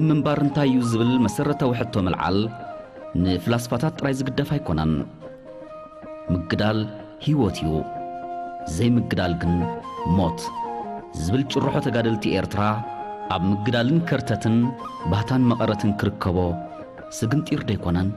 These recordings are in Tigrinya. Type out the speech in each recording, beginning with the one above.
ምንባር እንታይ እዩ ዝብል መሰረታዊ ሕቶ ምልዓል ንፍላስፋታት ጥራይ ዝግደፍ ኣይኮነን። ምግዳል ህይወት እዩ። ዘይምግዳል ግን ሞት ዝብል ጭርሖ ተጋደልቲ ኤርትራ ኣብ ምግዳልን ከርተትን ባህታን መቐረትን ክርከቦ ስግንጢር ደይኮነን?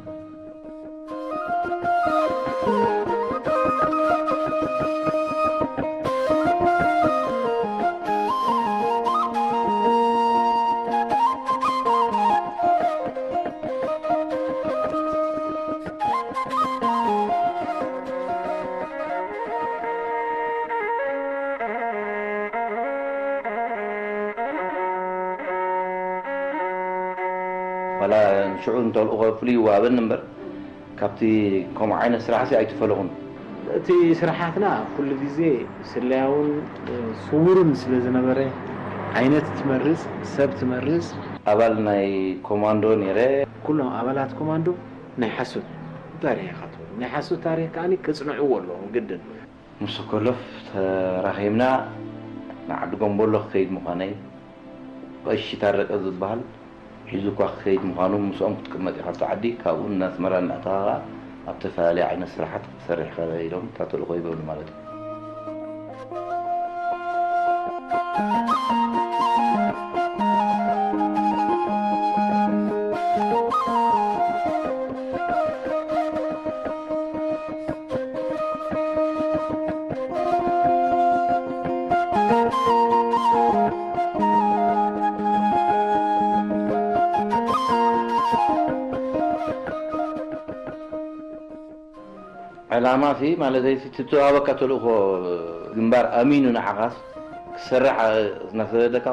ዋላ ሽዑ እንተልእኾ ፍሉይ ይወሃበኒ እምበር፣ ካብቲ ከምኡ ዓይነት ስራሕሲ ኣይትፈለኹን። እቲ ስራሓትና ኩሉ ግዜ ስለያውን ስውርን ስለ ዝነበረ፣ ዓይነት ትመርጽ፣ ሰብ ትመርጽ። ኣባል ናይ ኮማንዶ ነይረ። ኩሎም ኣባላት ኮማንዶ ናይ ሓሶት ታሪኽ ኢኻ ትብሉ። ናይ ሓሶት ታሪኽ ከኣ ክጽንዕዎ ኣለዎም ግድን። ምስ ኮሎፍ ተራኺብና ንዓዲ ጎምቦሎ ክኸይድ ምዃነይ፣ ቀሺ ታረቀ ዝበሃል ሒዙኳ ክኸይድ ምዃኑ፣ ምስኦም ክትቅመጥ ኢኻ ኣብቲ ዓዲ፣ ካብኡ ንኣስመራ እናእተኻ ኣብ ተፈላለየ ዓይነት ስራሓት ክትሰርሕ ኢኻ ኢሎም እታ ተልእኾ ይበሉ ማለት እዩ። ዕላማሲ ማለተይሲ፣ እቲ ተዋህበካ ተልእኾ ግንባር ኣሚኑ ንዓኻስ ክሰርሕ እናሰደደካ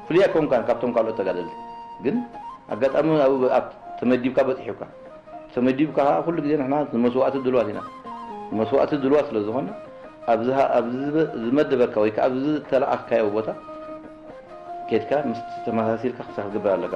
ፍሉይ ኣይኮንካን ካብቶም ካልኦት ተጋደልቲ። ግን ኣጋጣሚ ኣብ፣ ኣብ ተመዲብካ በጺሑካ። ተመዲብካ ከኣ ኩሉ ግዜ ንሕና ንመስዋእቲ ድልዋት ኢና። ንመስዋእቲ ድልዋት ስለ ዝኾነ፣ ኣብዚ ሃ-፣ ኣብዚ ዝመ-፣ ዝመደበካ ወይ ከኣ ኣብዚ ዝተለኣኽካዮ ቦታ ኬድካ ምስ ተመሳሲልካ ክሳብ ክትገብር ኣለካ።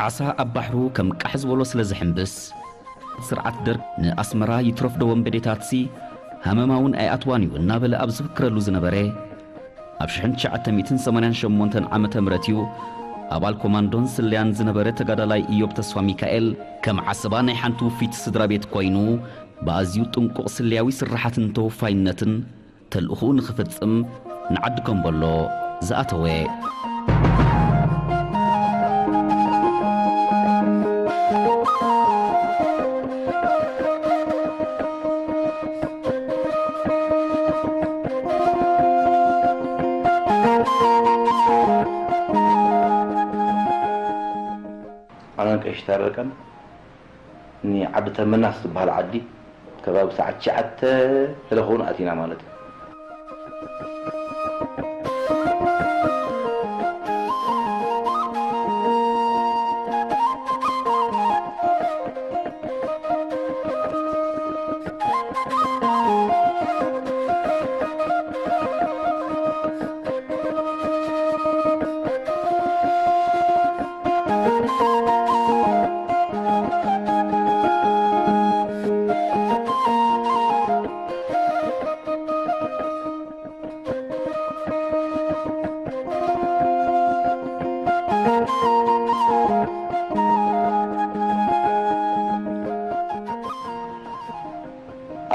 ዓሳ ኣብ ባሕሩ ከም ቃሕ ዝበሎ ስለ ዝሕምብስ፣ ስርዓት ደርግ ንኣስመራ ይትረፍዶ ወንበዴታትሲ ሃመማ እውን ኣይኣትዋን እዩ እናበለ ኣብ ዝፍክረሉ ዝነበረ፣ ኣብ ሽሕን ትሽዓተ ሚእትን ሰማንያን ሸሞንተን ዓመተ ምህረት እዩ ኣባል ኮማንዶን ስለያን ዝነበረ ተጋዳላይ ኢዮብ ተስፋ ሚካኤል፣ ከም ዓሰባ ናይ ሓንቲ ውፍይቲ ስድራ ቤት ኮይኑ፣ ብኣዝዩ ጥንቁቕ ስለያዊ ስርሓትን ተወፋይነትን ተልእኾኡ ንኽፍጽም ንዓዲ ኮምቦሎ ዝኣተወ። ኣነን ቀሺ ታረቀን ንዓዲ ተመናስ ዝበሃል ዓዲ ከባቢ ሰዓት ትሽዓተ ተለኾውን ኣቲና ማለት እዩ።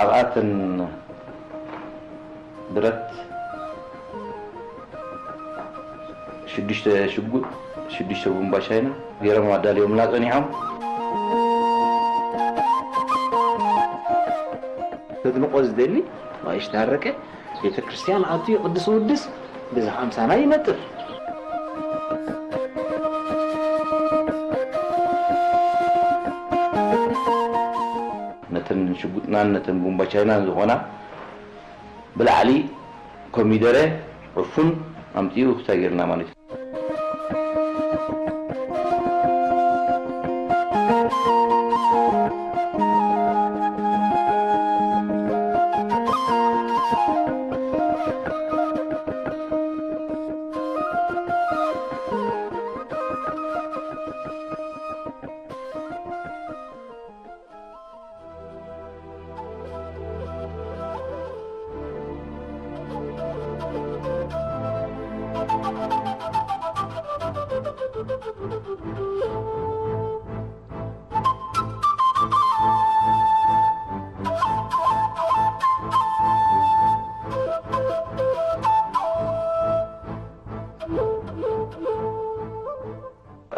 ኣብኣተን ብረት፣ ሽዱሽተ ሽጉጥ፣ ሽዱሽተ ቡምባ ቻይና ገይሮም ኣዳልዮምና ጸኒሖም። ከድንቆ ዝደሊ፣ ቀሺ ታረቀ ቤተ ክርስቲያን ኣትዩ ቅዱስ ውድስ ብዝሓ ምሳና ይነጥፍ። ነተን ሽጉጥናን ነተን ቡምባ ቻይናን ዝኾና ብላዕሊ ኮሚደረ፣ ዕፉን ኣምጺኡ ክሳይ ጌርና ማለት እዩ።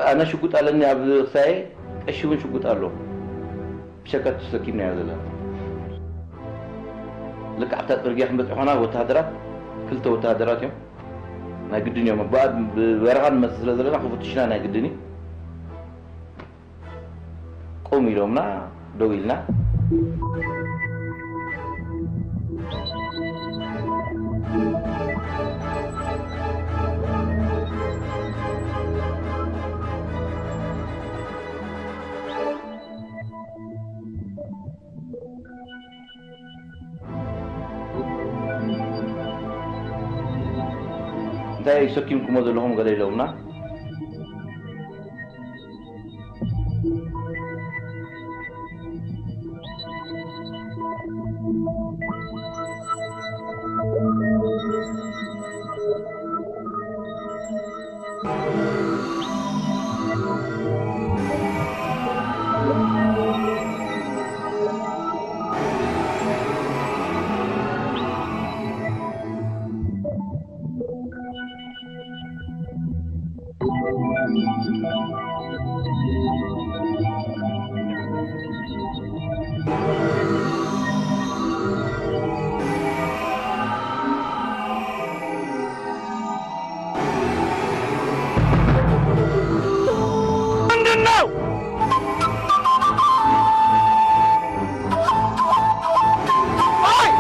ኣነ ሽጉጥ ኣለኒ ኣብ ክሳየ፣ ቀሺ እውን ሽጉጥ ኣሎ። ብሸካ ተሰኪምና እያ ዘለና። ልክዕ ኣብታ ጽርግያ ክንበጽሕ ኾና ወተሃደራት፣ ክልተ ወተሃደራት እዮም። ናይ ግድን እዮም። ብኣ-፣ ብበረኻ ንመጽእ ስለ ዘለና ክፍትሹና ናይ ግድን እዩ። ቁም ኢሎምና፣ ደው ኢልና። እንታይ እዩ ሰኪምኩሞ ዘለኹም ገለ ኢሎምና። ምንድን ነው? አይ!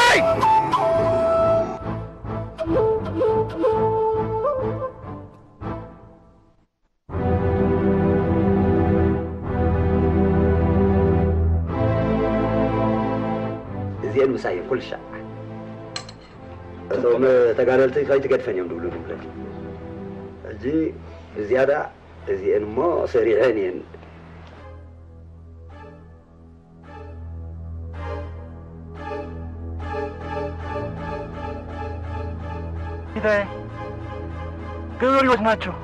አይ! እዚአን ምሳይ ኩልሻ እቶም ተጋደልቲ ከይትገድፈን እዮም ዝብሉ ንብረት። ሕጂ ብዝያዳ እዚአን እሞ ሰሪዐን እየን። ጌታዬ፣ ገበሬዎች ናቸው።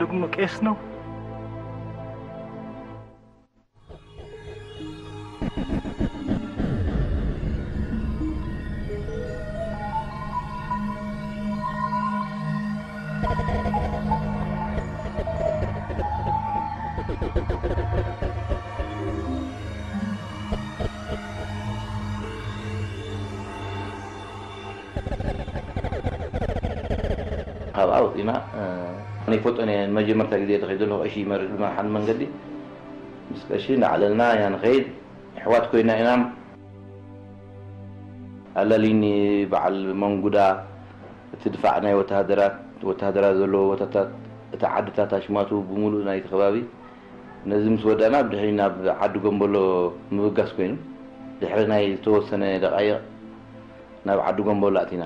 ደግሞ ቄስ ነው። ካብኣ ወፂና፣ እ፣ ኣነ ይፈልጦን እየ። ንመጀመርታ ግዜ ተኸይደ ኣለኹ ቀሺ ይመርሕ ዝመርሓኒ መንገዲ። ምስ ቀሺ እናዕለልና ኢና ንኸይድ። ኣሕዋት ኮይና ኢና። ኣላሊኒ በዓል መንጉዳ፣ እቲ ድፋዕ ናይ ወተሃደራት፣ ወተሃደራት ዘለዎ ቦታታት፣ እቲ ዓድታት ኣሽማቱ ብምሉእ ናይቲ ከባቢ። ነዚ ምስ ወዳእና ብድሕሪ ናብ ዓዲ ጎንበሎ ምብጋስ ኮይኑ፣ ድሕሪ ናይ ዝተወሰነ ደቃይቕ ናብ ዓዲ ጎንበሎ ኣቲና።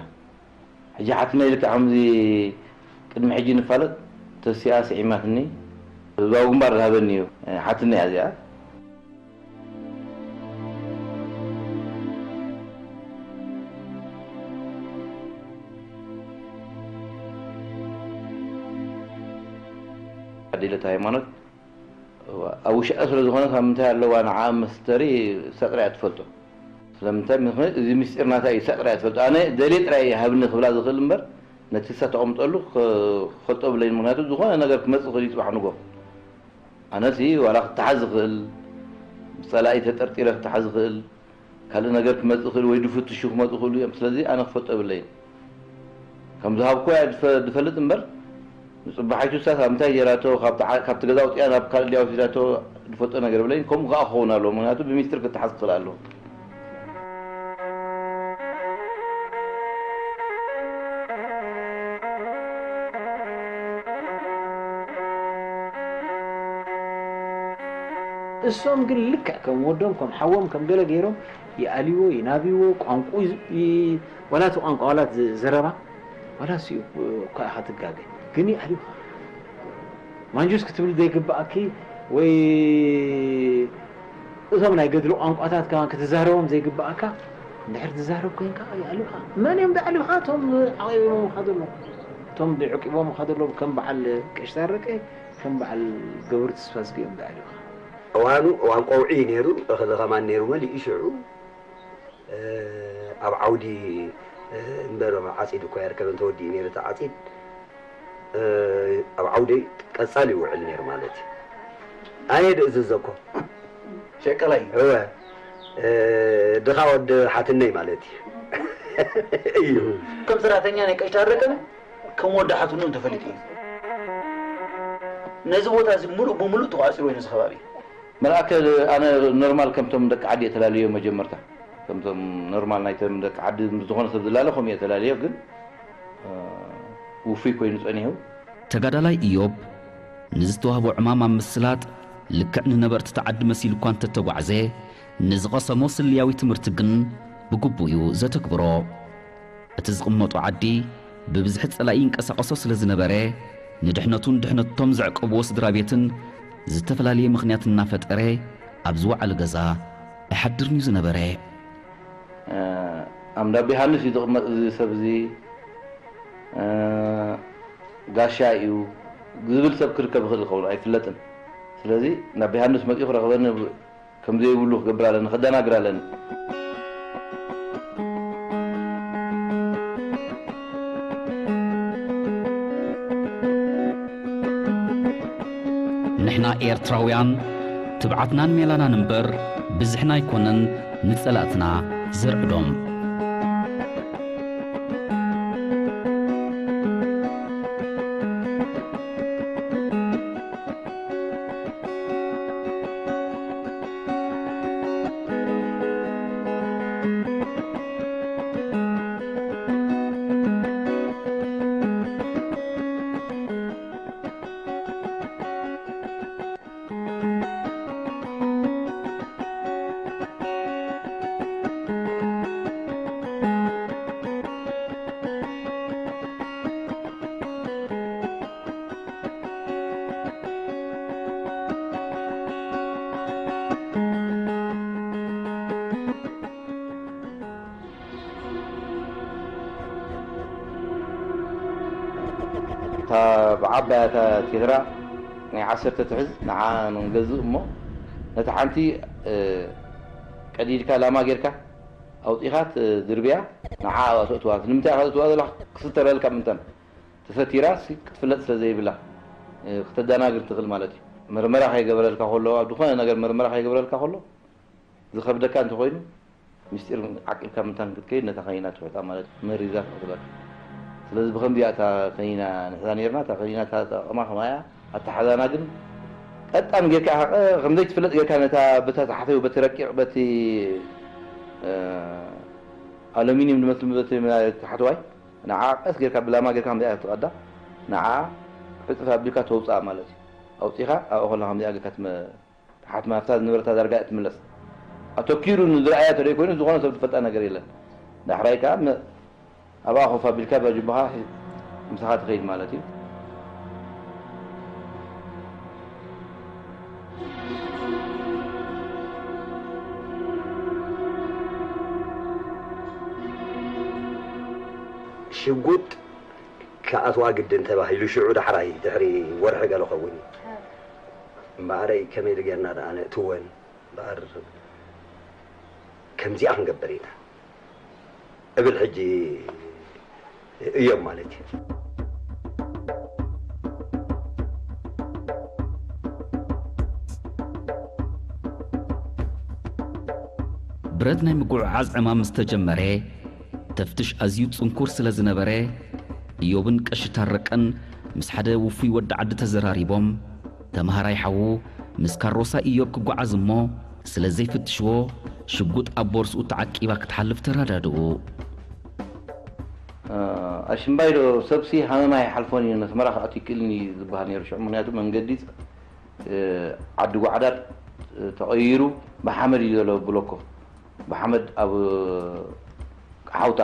ሕጂ ሓትነይ ልክዕ ከምዚ ቅድሚ ሕጂ ንፋለጥ ተሲኣ ስዒማትኒ። ህዝባዊ ግንባር ዝሃበኒ እዩ። ሓትነይ እያ እዚኣ። ኣዴለት ሃይማኖት እዋ፣ ኣብ ውሽጣ ስለ ዝኾነ ካብ ምንታይ ኣለዋ ንዓ መስተሪ እሳ ጥራይ እያ ትፈልጦ። ስለምንታይ? ምኽንያቱ እዚ ምስጢር ናታ እዩ፣ እሳ ጥራይ እያ ትፈልጦ። ኣነ ደልየ ጥራይ እየ ሃብኒ ክብላ ዝኽእል እምበር፣ ነቲ እሳ ተቐምጠሉ ክፈልጦ ብለይን። ምኽንያቱ ዝኾነ ነገር ክመጽእ ይኽእል እዩ ጽባሕ ንጎ። ኣነሲ ዋላ ክተሓዝ ዝኽእል፣ ብጸላኢ ተጠርጢረ ክተሓዝ ዝኽእል፣ ካልእ ነገር ክመጽእ ይኽእል ወይ ድፍትሹ ክመጹ ይኽእሉ እዮም። ስለዚ ኣነ ክፈልጦ የብለይን። ከም ዝሃብኩዋ እየ ድፈ-፣ ድፈልጥ እምበር፣ ጽባሒቱ እሳ ካብ ምንታይ ጌራቶ፣ ካብቲ ዓ-፣ ካብቲ ገዛ ኣውጺኣ ናብ ካልእ ድያ ወሲዳቶ ዝፈልጦ ነገር የብለይን። ከምኡ ከኣ ክኸውን ኣለዎ፣ ምኽንያቱ ብሚስጥር ክተሓዝ ክኽእል ኣለዎ። እሶም ግን ልክዕ ከም ወዶም፣ ከም ሓዎም፣ ከም ገለ ገይሮም ይኣልይዎ፣ ይናብይዎ፣ ቋንቋኡ ይ-፣ ይ-፣ ዋላ እቲ ቋንቋ፣ ዋላ እቲ ዘረባ፣ ዋላ እሱ እኳ ኢኻ ትጋገ፣ ግን ይኣልዩኻ። ማንጁስ ክትብል ዘይግብኣኪ ወይ እቶም ናይ ገድሊ ቋንቋታት ከማን ክትዛረቦም ዘይግብኣካ እንድሕር ትዛረብ ኮይንካ ይኣልዩኻ። መን እዮም ደኣልዩኻ? እቶም ዓቂቦምኻ ዘለዉ፣ እቶም ደዕቂቦምኻ ዘለዉ ከም በዓል ቀሽታ ረቀ፣ ከም በዓል ገብሩ ተስፋዝጊ እዮም ደኣልዩኻ። እዋኑ እዋን ቆውዒ እዩ ነይሩ። እኽሊ ኸማን ነይሩ መሊኡ ሽዑ ኣብ ዓውዲ እምበር ዓፂድ እኳ የርከበን ተወዲኡ ነይሩ እቲ ዓፂድ። ኣብ ዓውደይ ቀፃል ይውዕል ነይሩ ማለት እዩ። ኣነ ድእዝዘኮ ሸቀላይ እወ ድኻ ወዲ ሓትነይ ማለት እዩ እዩ ከም ሰራሕተኛ ናይ ቀሽታ ረቀን ከም ወዲ ሓትኑ እንተፈሊጡ እዩ። ነዚ ቦታ እዚ ሙሉእ ብሙሉእ ተቋፂሩ ወይ ነዚ ከባቢ መልኣከ ኣነ ኖርማል ከምቶም ደቂ ዓዲ እየ ተላልዮ መጀመርታ ከምቶም ኖርማል ናይቶም ደቂ ዓዲ ምስ ዝኾነ ሰብ ዝላለ ከምኡ እየ ተላልዮ ግን ውፉይ ኮይኑ ጸኒሑ። ተጋዳላይ ኢዮብ ንዝተዋህቦ ዕማም ኣብ ምስላጥ ልክዕ ንነበርቲ እቲ ዓዲ መሲሉ እኳ እንተተጓዕዘ ንዝቐሰሞ ስልያዊ ትምህርቲ ግን ብግቡእ እዩ ዘተግብሮ። እቲ ዝቕመጦ ዓዲ ብብዝሒ ጸላኢ ይንቀሳቐሶ ስለ ዝነበረ፣ ንድሕነቱን ድሕነቶም ዘዕቀብዎ ስድራ ቤትን ዝተፈላለየ ምኽንያት እናፈጠረ ኣብ ዝወዓለ ገዛ ኣይሓድርን እዩ ዝነበረ። ኣብ እንዳ ኣቦ ዮሃንስ እዩ ዝቕመጥ እዚ ሰብ እዚ። ጋሻ እዩ ዝብል ሰብ ክርከብ ይኽእል ይኸውን ኣይፍለጥን። ስለዚ እንዳ ኣቦ ዮሃንስ መፂኡ ክረኽበኒ ከም ዘይብሉ ክገብር ኣለኒ፣ ከደናግር ኣለኒ። ንሕና ኤርትራውያን ትብዓትናን ሜላናን እምበር ብዝሕና ኣይኮነን ንጸላእትና ዘርዕዶም። እታ ብዓባያ እታ ቴትራ ናይ ዓሰርተ ትሕዝ ንዓ ንገዝእ እሞ ነታ ሓንቲ ቀዲድካ ላማ ጌርካ ኣውጺኻ ትድርብያ ንዓ ኣብኣ ተእትዋ። ንምንታይ ኢኻ ተእትዋ ዘለኻ? ክስተረልካ ምእንታን። ተሰቲራ ክትፍለጥ ስለ ዘይብላ ክተደናግር ትኽእል ማለት እዩ። መርመራ ከይገበረልካ ከሎ ኣብ ዝኾነ ነገር መርመራ ከይገበረልካ ከሎ ዝኸብደካ እንተኾይኑ ምስጢር ዓቂብካ ምእንታን ክትከይድ ነታ ከኒና ትውሕጣ ማለት እዩ። መሪዛ ትቕትለካ። ስለዚ ብኸምዚኣ እታ ከኒና ንሕዛ ነይርና። እታ ከኒና እታ ጠቕማ ከማያ ኣተሓዛና ግን ቀጣን ጌርካ ከምዘይትፍለጥ ጌርካ ነታ በታ ታሕተዊ በቲ ረቂቕ በቲ ኣሉሚንየም ዝመስል በቲ ታሕተዋይ ንዓ ቀስ ጌርካ ብላማ ጌርካ ከምዚኣ ትቐዳ ንዓ ሕፅፍ ኣቢልካ ተውፅኣ ማለት እዩ። ኣውፂኻ ኣብኣ ከላ ከምዚኣ ጌርካ ትመ ሓትማ ኣብታ ዝነበረታ ዳርጋ እያ ትምለስ። ኣተኲሩ ንዝረኣያ ተደይ ኮይኑ ዝኾነ ሰብ ዝፈልጣ ነገር የለን። ዳሕራይ ከኣ ኣብኣ ኮፍ ኣቢልካ ባጅባኻ ምሳኻ ትኸይድ ማለት እዩ። ሽጉጥ ክኣትዋ ግድን ተባሂሉ ሽዑ ዳሕራይ ድሕሪ ወርሒ ገለ ኸውን እዩ። እምበኣረይ ከመይ ኢሉ ጌርና ደኣ ነእትወን እምበኣር ከምዚኣ ክንገብር ኢና እብል ሕጂ እዮም ማለት እዩ። ብረት ናይ ምጉዕዓዝ ዕማም ምስ ተጀመረ ተፍትሽ ኣዝዩ ጽንኩር ስለ ዝነበረ እዮብን ቀሺ ታረቀን ምስ ሓደ ውፉይ ወዲ ዓዲ ተዘራሪቦም፣ ተምሃራይ ሓዉ ምስ ካሮሳ ኢዮብ ክጓዓዝ እሞ፣ ስለ ዘይፍትሽዎ፣ ሽጉጥ ኣብ ቦርስኡ ተዓቂባ ክትሓልፍ ተራዳድኡ። ኣሽምባይዶ ሰብሲ ሃመማ ይሓልፎን እዩ፣ ነስመራ ክኣቱ ይክእልን እዩ ዝበሃል ነይሩ ሽዑ። ምክንያቱ መንገዲ፣ እ፣ ዓዲ ጓዕዳድ፣ እ፣ ተቐይሩ ብሓመድ እዩ ዘሎ ብሎኮ። ብሓመድ ኣብ ሓውታ።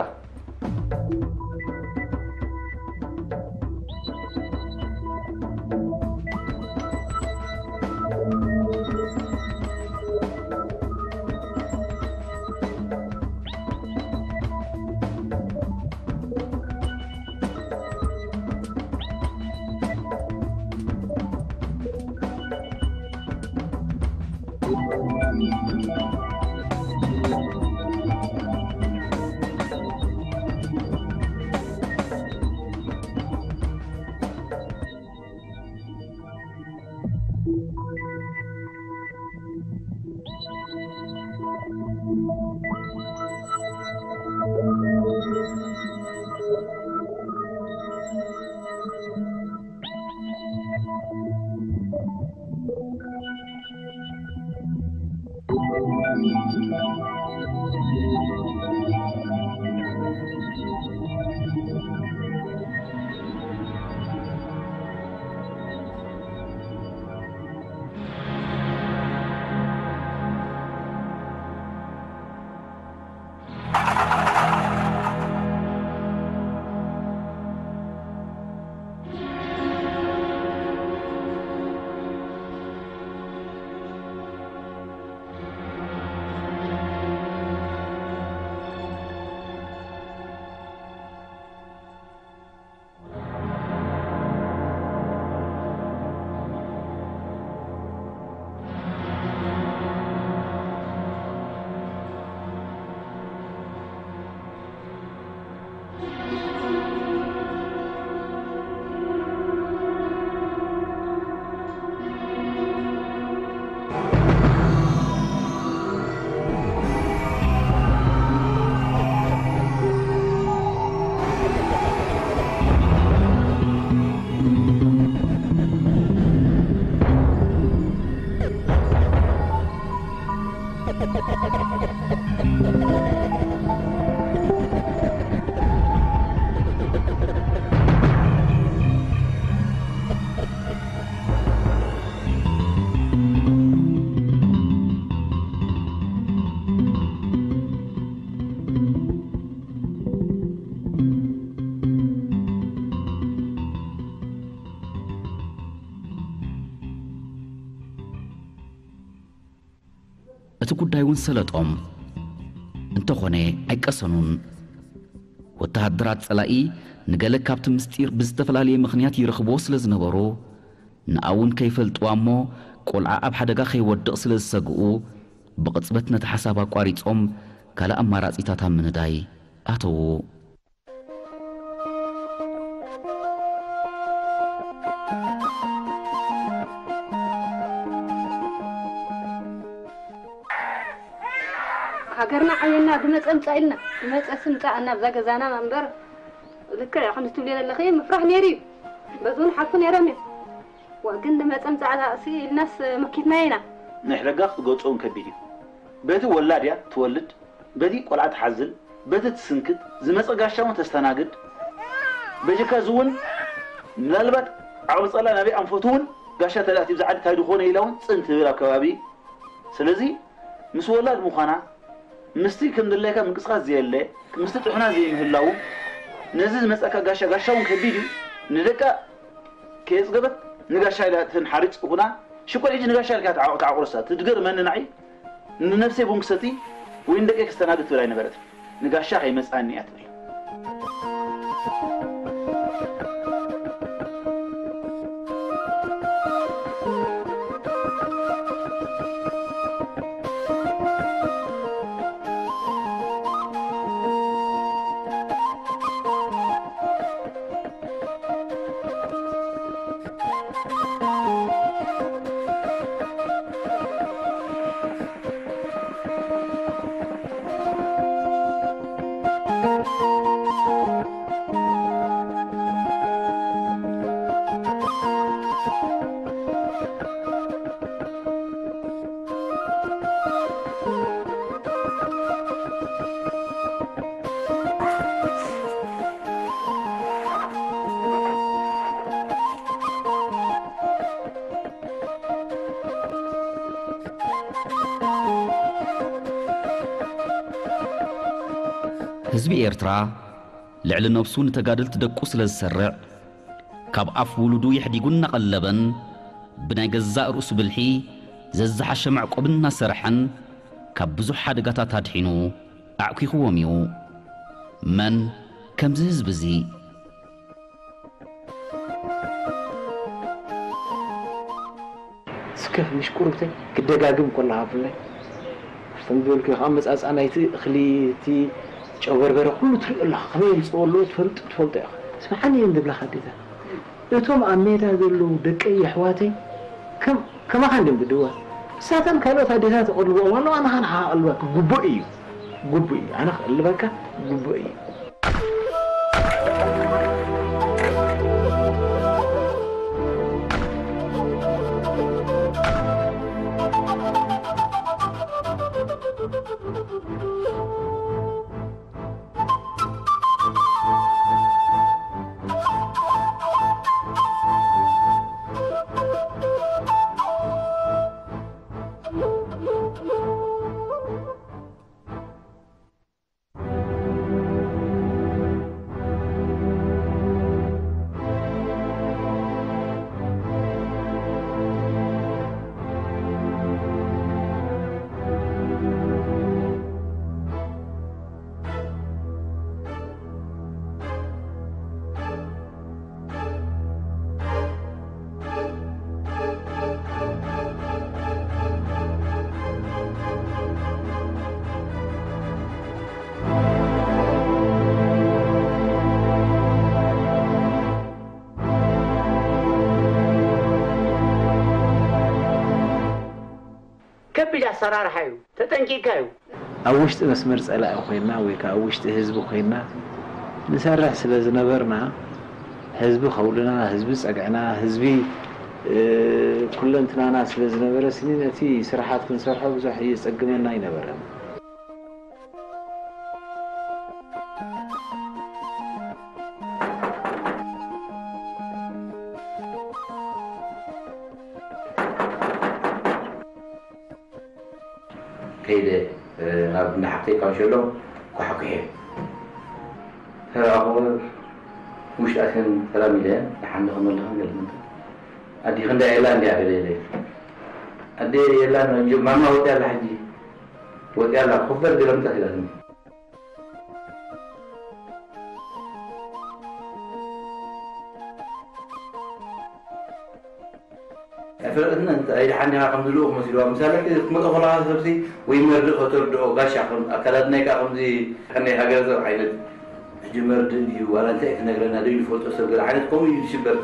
እቲ ጉዳይ እውን ሰለጦም። እንተኾነ ኣይቀሰኑን። ወተሃደራት ጸላኢ ንገለ ካብቲ ምስጢር ብዝተፈላለየ ምኽንያት ይረኽብዎ ስለ ዝነበሩ፣ ንኣ እውን ከይፈልጥዋ እሞ ቆልዓ ኣብ ሓደጋ ከይወድቕ ስለ ዝሰግኡ፣ ብቕጽበት ነቲ ሓሳብ ኣቋሪጾም ካልእ ኣማራጺታት ኣብ ምንዳይ ኣተዉ። ሃገርና ዓብየና ብመጸ ምጻእ ኢልና ብመጸ ስምጻእ እናብዛ ገዛና እምበር ልክዕ ከምዚ ትብልዮ ዘለኺ ምፍራሕ ነይሩ እዩ። በዚ እውን ሓልፉ ነይሮም እዮም። ዋ ግን ንመጸ ምጻእ ሲ ኢልናስ መኪትና ኢና። ንሕደጋ ክትገልጾ እውን ከቢድ እዩ። በቲ ወላድ እያ ትወልድ፣ በቲ ቆልዓ ትሓዝል፣ በቲ ትስንክት፣ ዝመጸ ጋሻ እውን ተስተናግድ። በጀካ እዚ እውን ምናልባት ዓቕሚ ጸላ ናበይ ኣንፈቱ እውን ጋሻ ተዳእቲ ብዛዕዲ እንታይ ድኾነ ኢላ እውን ጽን ትብል ኣብ ከባቢ። ስለዚ ምስ ወላድ ምዃና ምስቲ ከም ድላይካ ምንቅስቃስ ዘየለ ምስቲ ጥሑና ዘይምህላዉ ነዚ ዝመጸካ ጋሻ ጋሻ እውን ከቢድ እዩ። ንደቃ ከየጽገበት ንጋሻ ኢላ ተን ሓሪጽ ይኹና ሽኮር ሕጂ ንጋሻ ኢልካ ተዓቑርሳ ትድገርመኒ ንዓይ ንነብሰይ ቡን ክሰቲ ወይ ንደቀይ ክስተናግድ ትብል ኣይነበረትን። ንጋሻ ከይመጽኣኒ እያ ትብል። ህዝቢ ኤርትራ ልዕሊ ነብሱ ንተጋደልቲ ደቁ ስለ ዝሰርዕ፣ ካብ ኣፍ ውሉዱ የሕዲጉ እናቐለበን ብናይ ገዛእ ርእሱ ብልሒ ዘዝሓሸ መዕቆብ እናሰርሐን ካብ ብዙሕ ሓደጋታት ኣድሒኑ ኣዕኲኽዎም እዩ። መን ከምዚ ህዝቢ እዚ? እስከ ምሽ ቁርብተይ ክደጋግም ኮላ ሃብለይ። ከም ዝበልኩ ካብ መጻጻ ናይቲ እኽሊ፣ እቲ ጨው በርበረ ኩሉ ትሪኦ ኣለኻ። ከመይ የምጽኦ ኣለዎ ትፈልጥ፣ ትፈልጦ ኢኻ። ስምዓኒ እየን ዝብላኻ ኣዴታት። እቶም ኣብ ሜዳ ዘለዉ ደቀይ ኣሕዋተይ ከም፣ ከማኻ እንድም ብድዋ። ንሳተን ካልኦት ኣዴታት ይቐልብኦም ኣለዋ፣ ኣነ ኸኣ ንዓኻ ክቐልበካ ግቡእ እዩ። ግቡእ እዩ። ኣነ ክቐልበካ ግቡእ እዩ። ከቢድ ኣሰራርሓ እዩ። ተጠንቂቕካ እዩ። ኣብ ውሽጢ መስመር ጸላኢ ኮይና ወይ ከኣ ኣብ ውሽጢ ህዝቢ ኮይና ንሰርሕ ስለ ዝነበርና፣ ህዝቢ ከውልና፣ ህዝቢ ጸግዕና፣ ህዝቢ፣ እ፣ ኩለንትናና ስለ ዝነበረ ስኒ ነቲ ስራሓት ክንሰርሖ ብዙሕ እየጸግመና ኣይነበረን። ከይደ፣ እ፣ ናብ እንዳ ሓብተይ ካውንሸሎ ኳሕኩሐ። ተረኣኹ፣ ውሽጢ ኣትየን ሰላም ኢለየን፣ ደሓን ዲኽን ኣለኽን ገለ ምንታይ። ኣዲኺ እንዳ የላ እንዲያ ገለ ኢለየን። ኣደ የላ ነው እንጂ ማማ ወጥያ ኣላ ሕጂ። ወጥያ ኣላ፣ ኮፍ በል ገለ ምንታይ ኢላትኒ። ኣይፈለጠትናን፣ እንታይ ደሓን ዲኻ ከም ዝልኡ ክመሲልዋ። ምሳሌ ክትመጦ ከለኻ ሰብሲ ወይ መርድእ ከተርድኦ፣ ጋሻ ከም ኣከዳድናይ ከኣ ከምዚ ከመይ ሃገረ ሰብ ዓይነት ሕጂ መርድእ ድዩ ዋላ እንታይ ትነግረና ዶ ይፈልጦ ሰብ ገለ ዓይነት ከምኡ እዩ ዝሽበር።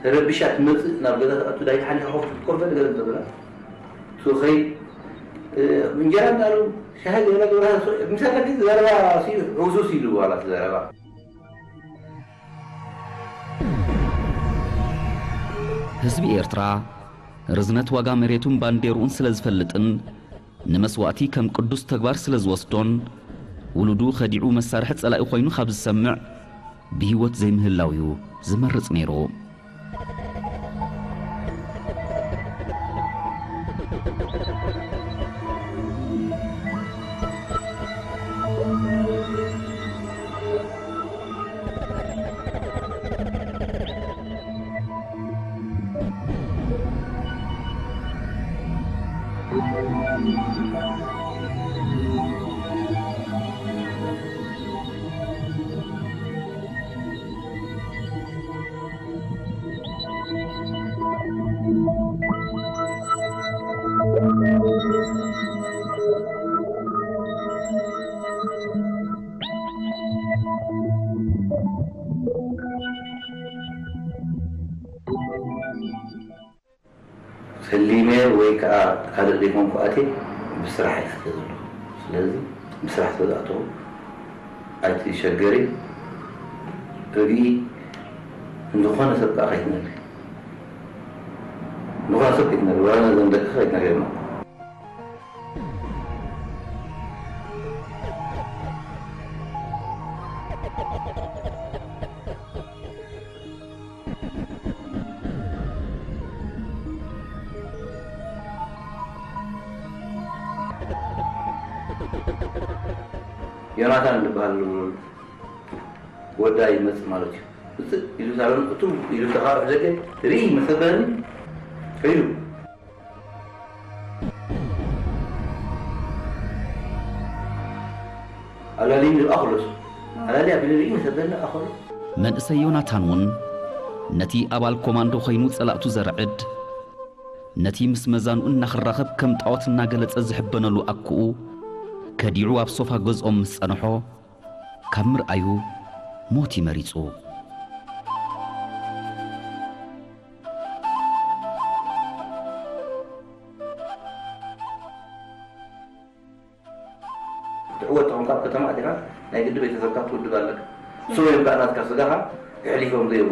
ተረቢሻ ትመጽእ፣ ናብ ገዛ ትኣቱ፣ ዳይ ሓሊኻ ኮፍ፣ ኮፍ በል ገለ ተብላ። ትኸይ፣ እ፣ እንጀራ እናሉ፣ ሻሂ ገለ ግብራ፣ ምሳሌ ግን ዘረባ ሲ-፣ ዕውሱስ ኢሉ ዋላ እቲ ዘረባ። ህዝቢ ኤርትራ ርዝነት ዋጋ መሬቱን ባንዴርኡን ስለ ዝፈልጥን ንመስዋእቲ ከም ቅዱስ ተግባር ስለ ዝወስዶን ውሉዱ ከዲዑ መሳርሒ ጸላኢ ኮይኑ ካብ ዝሰምዕ ብህይወት ዘይምህላው እዩ ዝመርጽ ነይሩ። ህሊመ ወይ ከዓ ካልእ ዘይኮንኩ ኣትየ ብስራሕ እየ ኣትየ ዘለኹ። ስለዚ ብስራሕ ስለ ዝኣተኹ ኣይትሸገሪ። ርግኢ ንዝኾነ ሰብ ከዓ ከይትነግሪ። ንዝኾነ ሰብ ከይትነግሪ። ዋላ ነዞም ደቅኺ ከይትነግሪ። ዮናታን ዝበሃል ወዳ ይመጽእ ማለት እዩ። ውፅእ ኢሉ ሳሎን እቱ ኢሉ ተኻርሕ ደገ ርኢ መሰበኒ ኢሉ ኣላሊኒ ኣኽሎስ ኣላሊ ኣቢሉ ርኢ መሰበኒ ኣኽሎ። መንእሰይ ዮናታን እውን ነቲ ኣባል ኮማንዶ ኮይኑ ጸላእቱ ዘርዕድ፣ ነቲ ምስ መዛንኡ እናኽራኸብ ከም ጣዖት እናገለጸ ዝሕበነሉ ኣኩኡ ከዲዑ ኣብ ሶፋ ገዝኦም ምስ ጸንሖ፣ ካብ ምርኣዩ ሞት እዩ መሪጹ። ትዕወት ተኾንካ ኣብ ከተማ ኣቲኻ ናይ ግዲ ቤተሰብካ ክትውድብ ኣለካ። ንሶም እዮም ከዓ ናትካ ስጋኻ የሕሊፎም ዘይህቡ።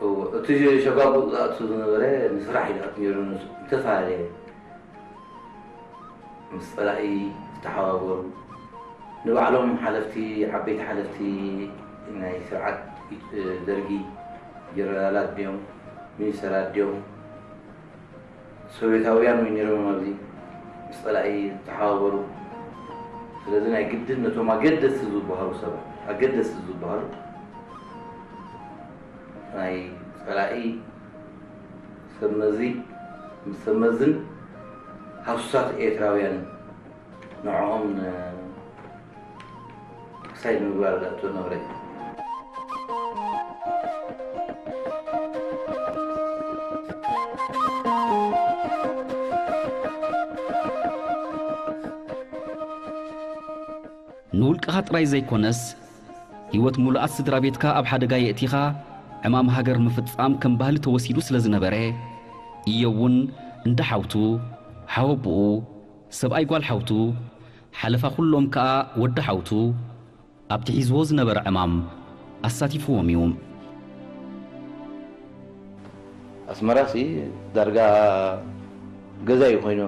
እዎ፣ እቲ ሸጓጉጥ ዝኣቱ ዝነበረ ንስራሕ እዩ ዝኣቱ ነይሩ። ንሱ ዝተፈላለየ ምስ ጸላኢ ዝተሓባበሩ፣ ንባዕሎም ሓለፍቲ፣ ዓበይቲ ሓለፍቲ ናይ ስርዓት ደርጊ፣ ጀነራላት ድዮም፣ ሚኒስተራት ድዮም፣ ሶቪየታውያን ወይ ነይሮም ኣብዚ ምስ ጸላኢ ዝተሓባበሩ። ስለዚ ናይ ግድን ነቶም ኣገደስቲ ዝበሃሉ ሰባት፣ ኣገደስቲ ዝበሃሉ ናይ ጸላኢ ሰብ መዚ፣ ምስ ሰብ መዝን ሃሱሳት ኤርትራውያን ንዕኦም ን-፣ ክሳይ ንምግባር ዝኣቱ ነበረ። ንውልቅኻ ጥራይ ዘይኮነስ፣ ህይወት ምሉኣት ስድራ ቤትካ ኣብ ሓደጋ የእቲኻ፣ ዕማም ሃገር ምፍጻም ከም ባህሊ ተወሲዱ ስለ ዝነበረ፣ ኢዮ እውን እንዳ ሓውቱ፣ ሓወቦኡ፣ ሰብኣይ ጓል ሓውቱ፣ ሓለፋ ኩሎም ከኣ ወዲ ሓውቱ፣ ኣብቲ ሒዝዎ ዝነበረ ዕማም ኣሳቲፍዎም እዩ። ኣስመራሲ ዳርጋ ገዛ እዩ ኮይኑ።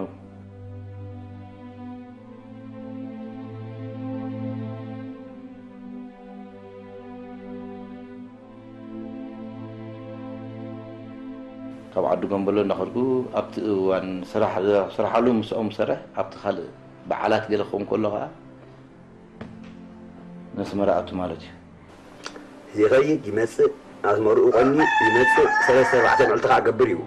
ካብ ዓዲ ጎንበሎ እናኸድኩ ኣብቲ እዋን ስራሕ፣ ስራሓሉ ምስኦም ዝሰርሕ ኣብቲ ካልእ በዓላት ገለ ክኸውን ከሎ ኸዓ ነስመራ ኣቱ ማለት እዩ። ይኸይድ ይመጽእ፣ ኣዝመርኡ ቆኒ ይመጽእ፣ ሰለስተ ኣርባዕተ መዕልቲ ከዓ ገብር እዩ።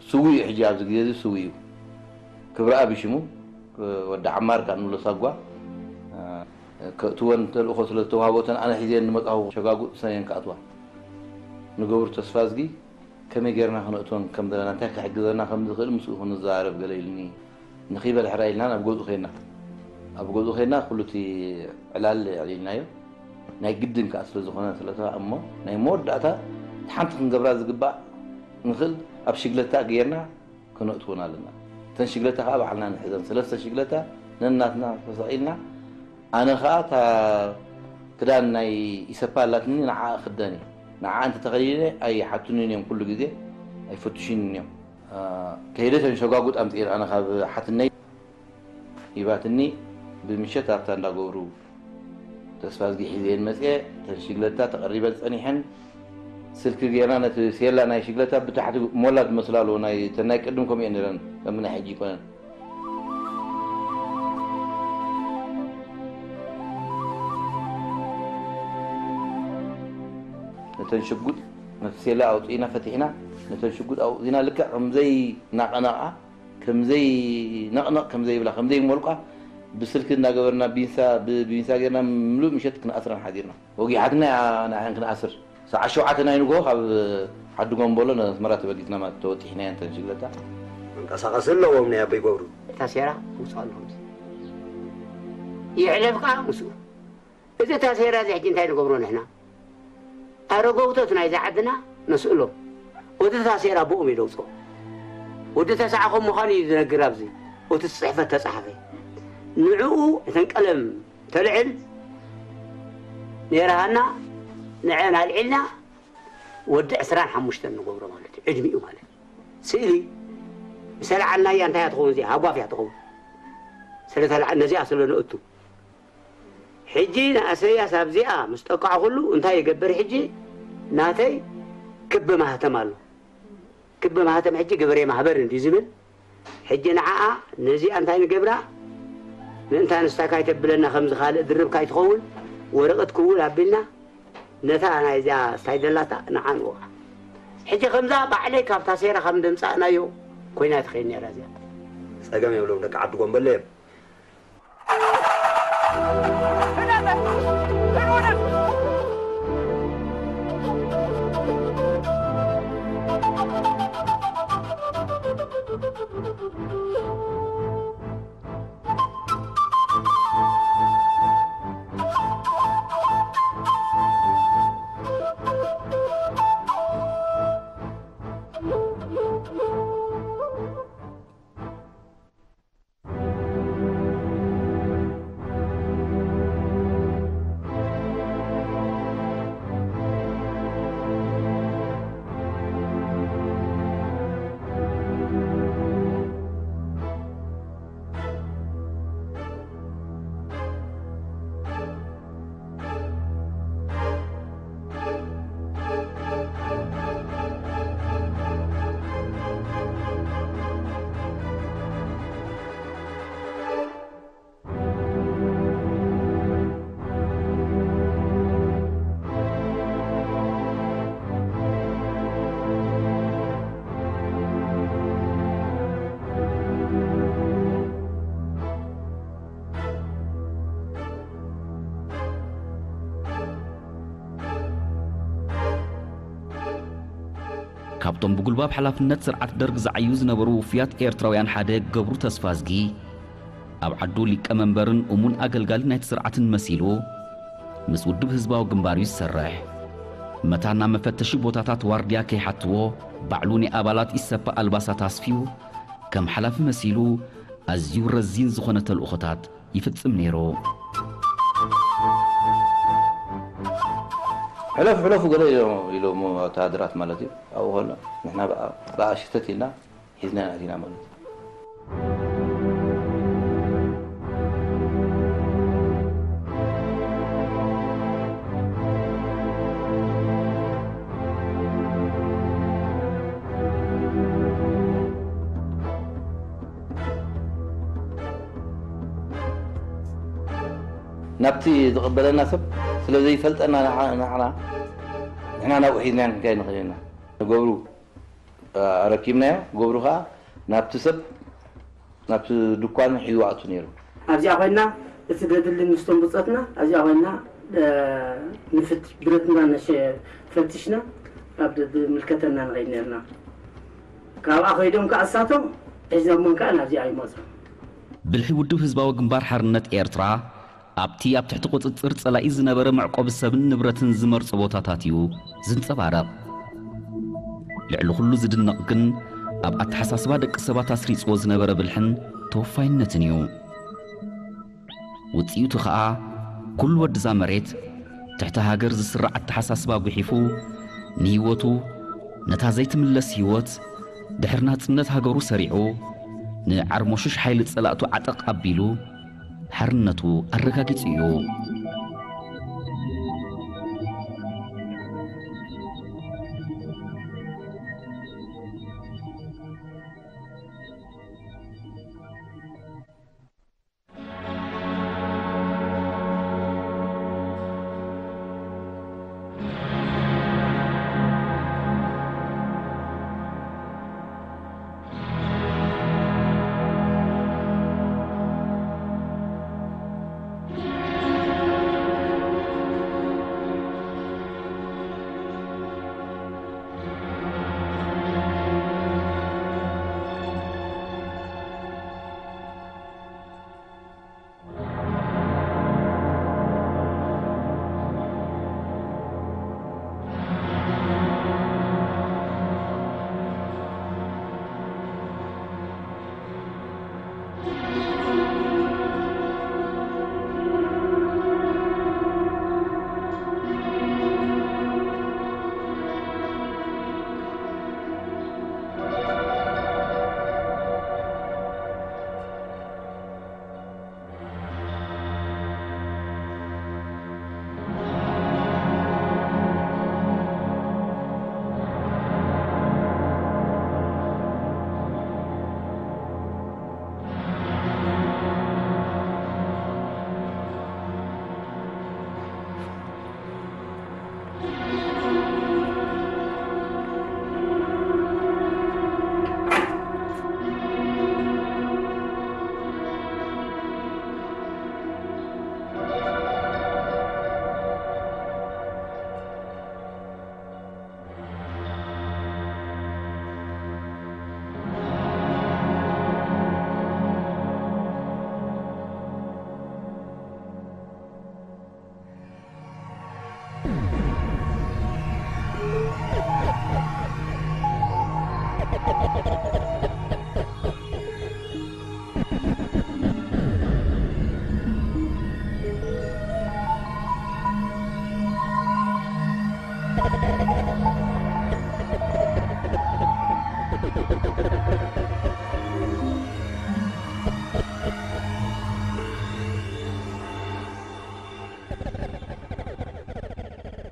ስዉእ እዩ፣ ሕጂ ኣብዚ ግዜ እዚ ስዉእ እዩ። ክብረኣብ እዩ ሽሙ። ወዲ ዓማር ካብ ንብሎ ሳጓ። ከእትወን ተልእኾ ስለ ዝተዋህቦ፣ እተን ኣነ ሒዘን ዝመጻኹ ሸጋጉጥ ሰየን ክኣትዋ። ንገብሩ ተስፋዝጊ ከመይ ጌርና ክነእትወን ከም ዘለና፣ እንታይ ክሕግዘና ከም ዝኽእል ምስኡ ክንዘራረብ ገለ ኢሉኒ። ንኺበል ሕራይ ኢልና ናብ ገዝኡ ኸድና። ኣብ ገዝኡ ኸድና ኩሉ እቲ ዕላል ኣዕሊልናዮ። ናይ ግድን ከኣ ስለ ዝኾነ፣ ስለ እሞ ናይ መወዳእታ እቲ ሓንቲ ክንገብራ ዝግባእ ንኽእል ኣብ ሽግለታ ገይርና ክነእትወን ኣለና። እተን ሽግለታ ከኣ ባዕልና ንሕዘን። ሰለስተ ሽግለታ ነናትና ተሰቒልና፣ ኣነ ከኣ እታ ክዳን ናይ ኢሰፓ ኣላትኒ፣ ንዓኣ ክደን እየ። ንዓኣ እንተተኸዲነ ኣይሓቱንን እዮም፣ ኩሉ ግዜ ኣይፈትሹንን እዮም። አ፣ ከይደ እተን ሸጓጉጥ ኣምፅኤን ኣነ ካብ ሓትነይ ሂባትኒ፣ ብምሸት ኣብታ እንዳገብሩ ተስፋዝጊ ሒዘየን መፅየ። እተን ሽግለታ ተቐሪበን ጸኒሐን፣ ስልኪ ጌርና ነቲ ሴላ ናይ ሽግለታ ብታሕቲ ሞላ ዝመስላ ኣለዎ፣ ናይ፣ እተን ናይ ቅድም ከምኡ እየን ነይረን፣ ከም ናይ ሕጂ ኣይኮነን። ነተን ሽጉጥ፣ ነቲ ሴላ ኣውፂእና ፈቲሕና፣ ነተን ሽጉጥ ኣውፂእና ልክዕ ከምዘይ ናቐናቓ፣ ከምዘይ ነቕነቕ፣ ከምዘይ ብላ፣ ከምዘይ ሞልቋ፣ ብስልኪ እናገበርና ቢንሳ ብቢንሳ ጌርና ምሉእ ምሸት ክንኣስረን ሓዲርና። ወጊሓትና እያ ንዓን ክንኣስር። ሰዓት ሸውዓተ ናይ ንግሆ ካብ ዓዲ ጎምቦሎ ንኣስመራ ተበጊስና ማለት ተወጢሕና እያ እንተን ሽግለታ። መንቀሳቐሲ ኣለዎም ናይ ኣቦይ ገብሩ። እታ ሴራ ውፅኦ ኣለዎም። ይሕለፍ ከዓ ምስኡ። እዚ እታ ሴራ እዚ ሕጂ እንታይ ንገብሮ ንሕና? ኣረገውቶት ናይዛ ዓድና ነስእሎ። ወዲ ታሴራ ብኦም እዩ ደውፅኦ። ወዲ ተስዓኾም ምዃኑ እዩ ዝነግር ኣብዚ። እቲ ጽሕፈት ተጻሓፈ። ንዕኡ እተን ቀለም ተልዕል ነይራሃና፣ ንዐን ኣልዒልና ወዲ ዕስራን ሓሙሽተን ንገብሮ ማለት እዩ። ዕድሚኡ ማለት እዩ። ስእሊ ምስ ኣልዓልናያ እንታይ እያ ትኸውን እዚኣ? ሃጓፍ እያ ትኸውን። ስለ ተልዓ-፣ ነዚኣ ስለ ነእቱ። ሕጂ ንኣሰያስ ኣብዚኣ ምስ ጠቃዕኹሉ እንታይ ይገብር? ሕጂ ናተይ ክቢ ማህተም ኣሎ። ክቢ ማህተም ሕጂ ግብሬ ማህበር እንዲ ዝብል፣ ሕጂ ንዓኣ ነዚኣ እንታይ ንገብራ? ምእንታ ንስታ ካይተብለና ከምዚ ካልእ ድርብ ካይትኸውን ወረቐት ክውል ኣቢልና ነታ ናይዚኣ ስታይ ደላታ ንዓ ንወቕዓ። ሕጂ ከምዛ ባዕለይ ካብ ታሴራ ከም ደምጻእናዮ ኮይና ትኸይድ ነይራ እዚኣ። ጸገም የብሎም ደቂ ዓዲ ጎምበለ እዮም። ካብቶም ብጉልባብ ሓላፍነት ስርዓት ደርግ ዝዓዩ ዝነበሩ ውፉያት ኤርትራውያን ሓደ ገብሩ ተስፋዝጊ፣ ኣብ ዓዱ ሊቀ መንበርን እሙን ኣገልጋሊ ናይቲ ስርዓትን መሲሉ፣ ምስ ውድብ ህዝባዊ ግንባር እዩ ዝሰርሕ። መታን ናብ መፈተሺ ቦታታት ዋርድያ ከይሓትዎ፣ ባዕሉ ናይ ኣባላት ኢሰፓ ኣልባሳት ኣስፍዩ፣ ከም ሓላፊ መሲሉ ኣዝዩ ረዚን ዝኾነ ተልእኾታት ይፍጽም ነይሩ። ሕለፉ ሕለፉ ገለ ኢሎም፣ ኢሎም ወተሃደራት ማለት እዩ። ኣብኡ ከሎ ንሕና ብኣ-፣ ብኣ ሽተት ኢልና ሒዝና ኣቲና ማለት እዩ። ናብቲ ዝቕበለና ሰብ ስለ ዘይፈልጠና ንዓ-፣ ንዓና፣ ንሕና ናብኡ ሒዝናዮ ክንከይድ ንኽእል ኢና። ንገብሩ፣ እ፣ ኣረኪብናዮ። ገብሩ ኸኣ ናብቲ ሰብ፣ ናብቲ ድኳን ሒዝዎ ኣቱ ነይሩ። ኣብዚኣ ኮይና እቲ ዘድሊ ምስቶም ብጾትና ኣብዚኣ ኮይና፣ እ፣ ንፍትሽ፣ ብረትና ነሸ-፣ ፈቲሽና ኣብ ደ-፣ ዝምልከተና ንኸይድ ነርና። ካብኣ ከይዶም ከኣ እሳቶም ሒዞም ከኣ ናብዚኣ ይመጹ። ብልሒ ውድብ ህዝባዊ ግንባር ሓርነት ኤርትራ ኣብቲ ኣብ ትሕቲ ቁጽጽር ጸላኢ ዝነበረ መዕቆቢ ሰብን ንብረትን ዝመርጾ ቦታታት እዩ ዝንጸባረቕ። ልዕሊ ኩሉ ዝድነቕ ግን ኣብ ኣተሓሳስባ ደቂ ሰባት ኣስሪጽዎ ዝነበረ ብልሕን ተወፋይነትን እዩ። ውጽኢቱ ኸኣ ኩሉ ወድዛ መሬት ትሕቲ ሃገር ዝስራዕ ኣተሓሳስባ ጉሒፉ ንህይወቱ ነታ ዘይትምለስ ህይወት ድሕሪ ናጽነት ሃገሩ ሰሪዑ ንዓርሞሹሽ ሓይሊ ጸላእቱ ዓጠቕ ኣቢሉ ሓርነቱ ኣረጋጊጹ እዩ።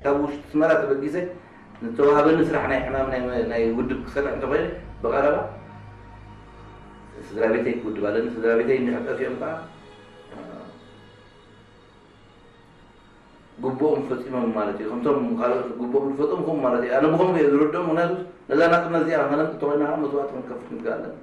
ካብ ውሽጢ ኣስመራ ተበጊሰ ዝተዋህበኒ ስራሕ ናይ ዕማም ናይ፣ ናይ ውድብ ክሰርሕ እንተኾይነ ብቐረባ ስድራ ቤተይ ክውድብ ኣለኒ። ስድራ ቤተይ እንድሕር ጠፊኦም ከዓ ግቡኦም ፈፂሞም ማለት እዩ። ከምቶም ካልኦት ግቡኦም ዝፈፀሙ ከምኡ ማለት እዩ። ኣነ ብኸምኡ እየ ዝርድኦም። ምክንያቱ ነዛ ናፅነት እዚኣ ከነምፅእ እንተኾይና ከዓ መስዋእቲ ክንከፍል ክንክእል ኣለና።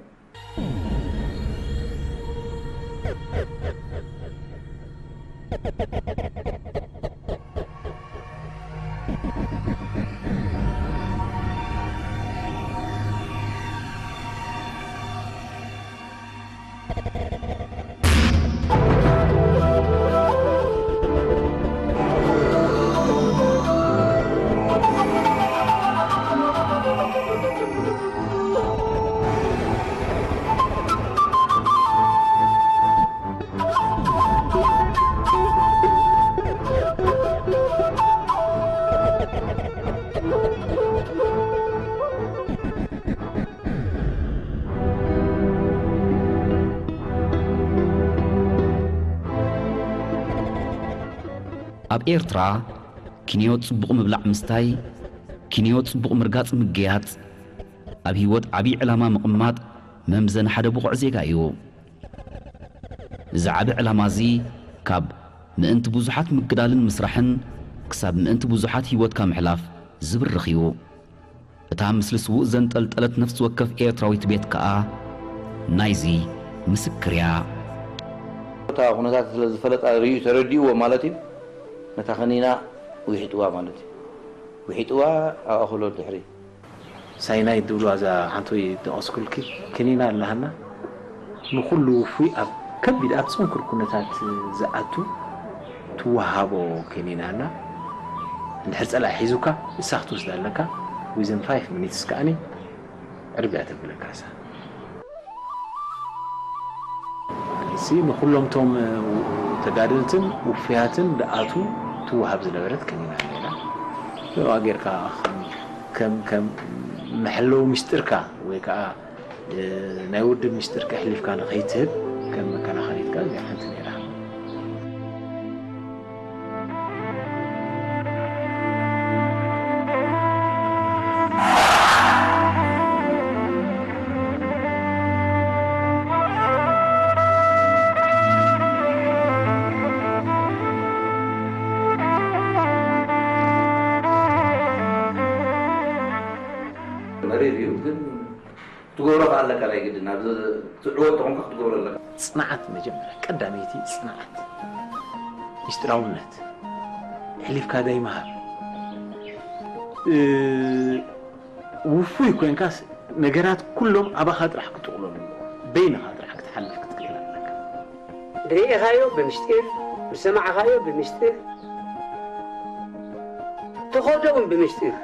ኣብ ኤርትራ ኪንዮ ጽቡቕ ምብላዕ ምስታይ፣ ኪንዮ ጽቡቕ ምርጋጽ ምግያጽ፣ ኣብ ህይወት ዓብዪ ዕላማ ምቕማጥ መምዘኒ ሓደ ብቑዕ ዜጋ እዩ። እዚ ዓቢ ዕላማ እዚ ካብ ምእንቲ ብዙሓት ምግዳልን ምስራሕን ክሳብ ምእንቲ ብዙሓት ህይወትካ ምሕላፍ ዝብርኽ እዩ። እታ ምስሊ ስዉእ ዘንጠልጠለት ነፍሲ ወከፍ ኤርትራዊት ቤት ከኣ ናይዚ ምስክር እያ። እታ ኩነታት ስለ ዝፈለጣ ርእዩ ተረዲእዎ ማለት እዩ። ነታ ከኒና ውሒጥዋ ማለት እዩ። ውሒጥዋ ኣእኽሎ ድሕሪ ሳይናይድ ድብልዋ እዛ ሓንቲ ወይ ደቐስኩልኪ ክኒና ኣለሃና። ንኹሉ ውፉይ ኣብ ከቢድ ኣብ ጽንኩር ኩነታት ዝኣቱ ትወሃቦ ክኒና ኣላ። እንድሕር ጸላኢ ሒዙካ ንሳ ክትወስዳ ኣለካ። Within five minutes ከኣኒ ዕርብ እያ ተብለካ እሳ። እዚ ንኹሎም ቶም ተጋደልትን ውፉያትን ድኣቱ ትወሃብ ዝነበረት ከኒና ነይራ። ብኣ ጌርካ ከም፣ ከም፣ ከም መሐለዊ ምስጢርካ ወይ ከዓ፣ እ፣ ናይ ውድብ ምስጢር ከሕሊፍካ ንኸይትህብ ከም መከላኸሊትካ እዚኣ ሓንቲ ነይራ። መሪር እዩ፣ ግን ክትገብሮ ከኣ ኣለካ፣ ናይ ግድን። ኣብ ትዕወት ተኾንካ ክትገብሮ ኣለካ። ጽንዓት መጀመርያ፣ ቀዳመይቲ ጽንዓት፣ ምስጢራውነት፣ ኣሕሊፍካ ዘይምሃብ። እ፣ ውፉይ ኮይንካስ ነገራት ኩሎም ኣባኻ ጥራሕ ክጥቕለሉ ኣለዎ። በይንኻ ጥራሕ ክትሓልፍ ክትክእል ኣለካ። ዝረኣኻዮ ብምስጢር፣ ዝሰማዕኻዮ ብምስጢር፣ ትኸዶ እውን ብምስጢር።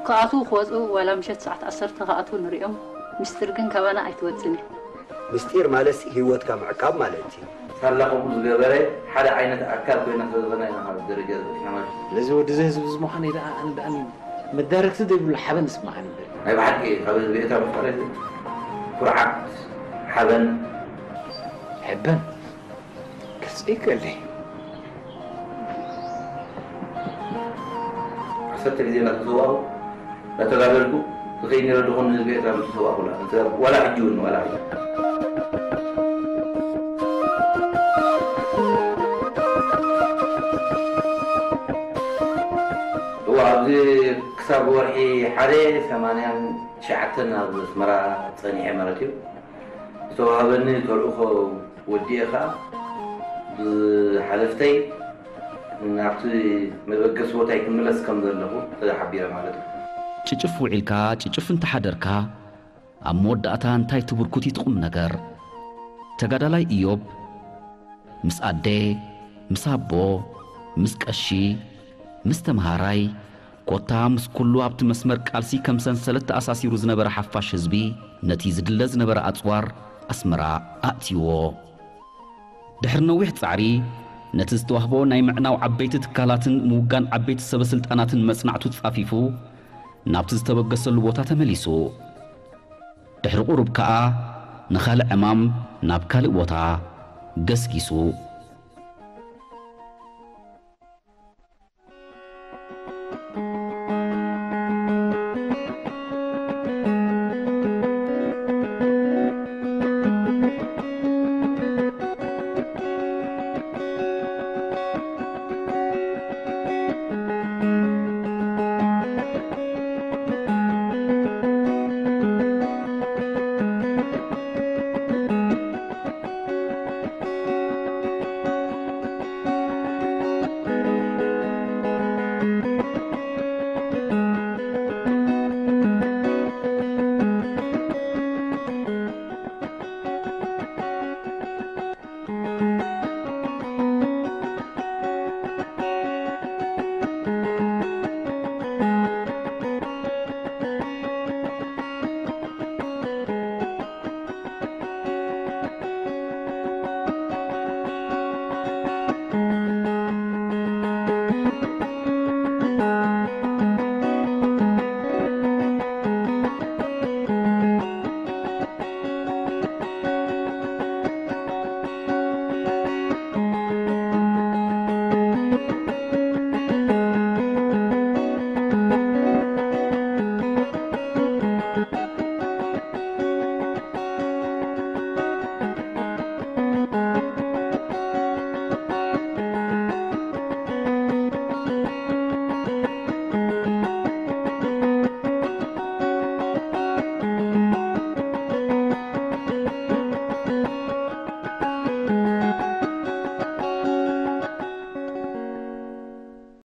ክኣትዉ ክወጽኡ ዋላ ምሸት ሰዓት ዓሰርተ ክኣትዉ ንሪኦም፣ ምስጢር ግን ካባና ኣይትወጽእን እያ። ምስጢር ማለት ህይወትካ ምዕቃብ ማለት እዩ። ሳላ ከምኡ ዝገበረ ሓደ ዓይነት ኣካል ኮይና ስለ ዝኾና ኢና ኣብዚ ደረጃ ዝበፅሕና ማለት እዩ። ስለዚ ወዲ እዚ ህዝቢ እዚ ምዃነይ ደኣ ኣነ ደኣ መዳረግቲ ዘይብሉ ሓበን ይስምዓኒ እምበር። ናይ ብሓቂ ካብ ህዝቢ ኤርትራ መፍጠረቲ ኩርዓት፣ ሓበን። ሕበን። ክጽይቀለይ። ዓሰርተ ግዜ እናተሰዋእኩ፣ እናተጋደልኩ ዝኸይድ ነይረ። ድኾን ንህዝቢ ኤርትራ ምተሰዋእኩላ፣ ዋላ ሕጂ እውን፣ ዋላ ሕጂ። እዋ፣ ኣብዚ ክሳብ ወርሒ ሓደ ሰማንያን ትሽዓተን ኣብ ኣስመራ ጸኒሐ ማለት እዩ። ዝተዋህበኒ ተልእኾ ወዲኤ ኸኣ ብሓለፍተይ ናብቲ መበገሲ ቦታይ ክምለስ ከም ዘለኹ ተሓቢረ ማለት እዩ። ጭጭፍ ውዒልካ፣ ጭጭፍ እንተሓደርካ፣ ኣብ መወዳእታ እንታይ ትብርኩት እቲ ቁም ነገር? ተጋዳላይ ኢዮብ፣ ምስ ኣደ፣ ምስ ኣቦ፣ ምስ ቀሺ፣ ምስ ተምሃራይ፣ ኮታ ምስ ኩሉ ኣብቲ መስመር ቃልሲ ከም ሰንሰለት ተኣሳሲሩ ዝነበረ ሓፋሽ ህዝቢ፣ ነቲ ዝድለ ዝነበረ ኣጽዋር ኣስመራ ኣእትይዎ። ድሕሪ ነዊሕ ጻዕሪ፣ ነቲ ዝተዋህቦ ናይ ምዕናው ዓበይቲ ትካላትን ምውጋን ዓበይቲ ሰበ ስልጣናትን መጽናዕቱ ጻፊፉ፣ ናብቲ ዝተበገሰሉ ቦታ ተመሊሱ። ድሕሪ ቁሩብ ከኣ ንኻልእ ዕማም ናብ ካልእ ቦታ ገስጊሱ።